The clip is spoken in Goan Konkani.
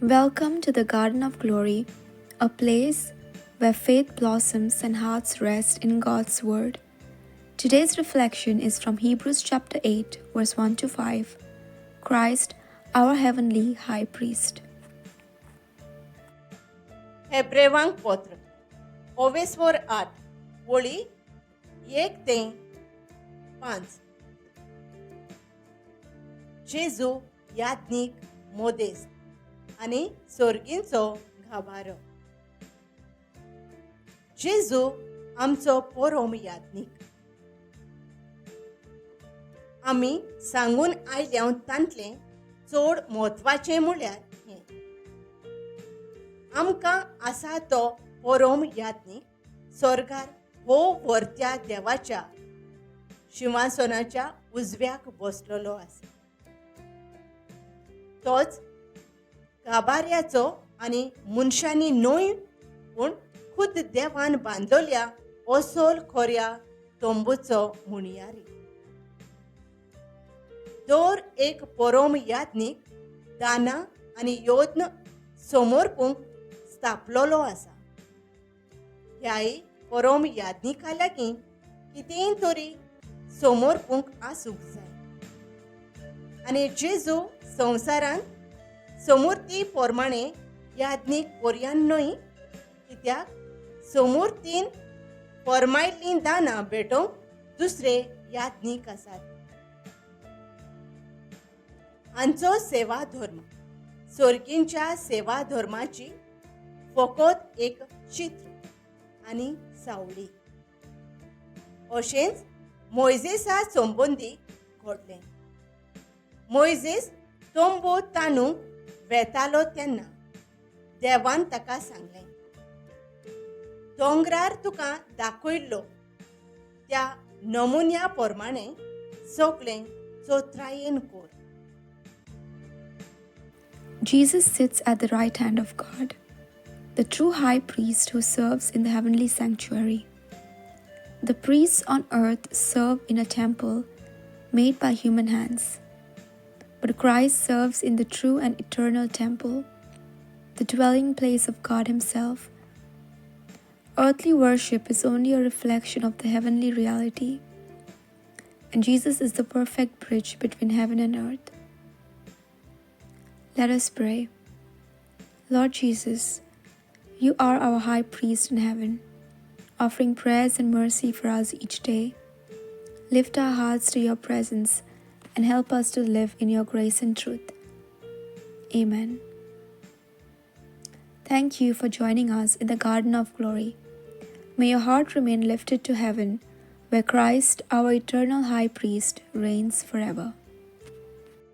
Welcome to the Garden of Glory, a place where faith blossoms and hearts rest in God's Word. Today's reflection is from Hebrews chapter 8, verse 1 to 5. Christ, our heavenly High Priest. हेब्रेवांक पत्र ओवेस्वर 8 वळी 1 ते 5. जेजू याज्ञीक मोदेस्त आनी सोर्गींचो गाभारो. जेजू आमचो पोरोम याज्ञीक. आमी सांगून आयल्या तांतलें चड म्हत्वाचें म्हळ्यार हें, आमकां आसा तो पोरोम याज्ञीक स्वर्गार हो व्हरत्या देवाच्या शिंवासनाच्या उजव्याक बसलेलो आसा. तोच गाभाऱ्याचो आनी मनशांनी न्हय पूण खुद देवान बांदलोल्या असोल खोऱ्या तंबूचो मुणयारी. दर एक पोरोम याज्ञीक दानां आनी योज्न समर्पूंक स्थापलोलो आसा. ह्याय पोरोम याज्ञिका लागीं कितेंय तरी समर्पूंक आसूंक जाय. आनी जेजू संवसारांत समूर्ती प्रमाणे याज्ञीक पोरयान न्हय, कित्याक समूर्तीन फर्मायल्लीं दानां भेटोवंक दुसरे याज्ञीक आसात. हांचो सेवा धर्म सोर्गींच्या सेवा धर्माची फकत एक चित्र आनी सावळी. अशेंच मोयजेसा संबंदी घडलें. मोयजेस तंबू ताणूंक वेतालो तेन्ना देवान ताका सांगलें, दोंगरार तुका दाखयल्लो त्या नमुन्या प्रमाणे सगळें चोत्रायेन कर. Jesus sits at the right hand of God, the true high priest who serves in the heavenly sanctuary. The priests on earth serve in a temple made by human hands, but Christ serves in the true and eternal temple, the dwelling place of God Himself. Earthly worship is only a reflection of the heavenly reality, and Jesus is the perfect bridge between heaven and earth. Let us pray. Lord Jesus, you are our high priest in heaven, offering prayers and mercy for us each day. Lift our hearts to your presence and help us to live in your grace and truth. Amen. Thank you for joining us in the Garden of Glory. May your heart remain lifted to heaven, where Christ, our eternal High Priest, reigns forever.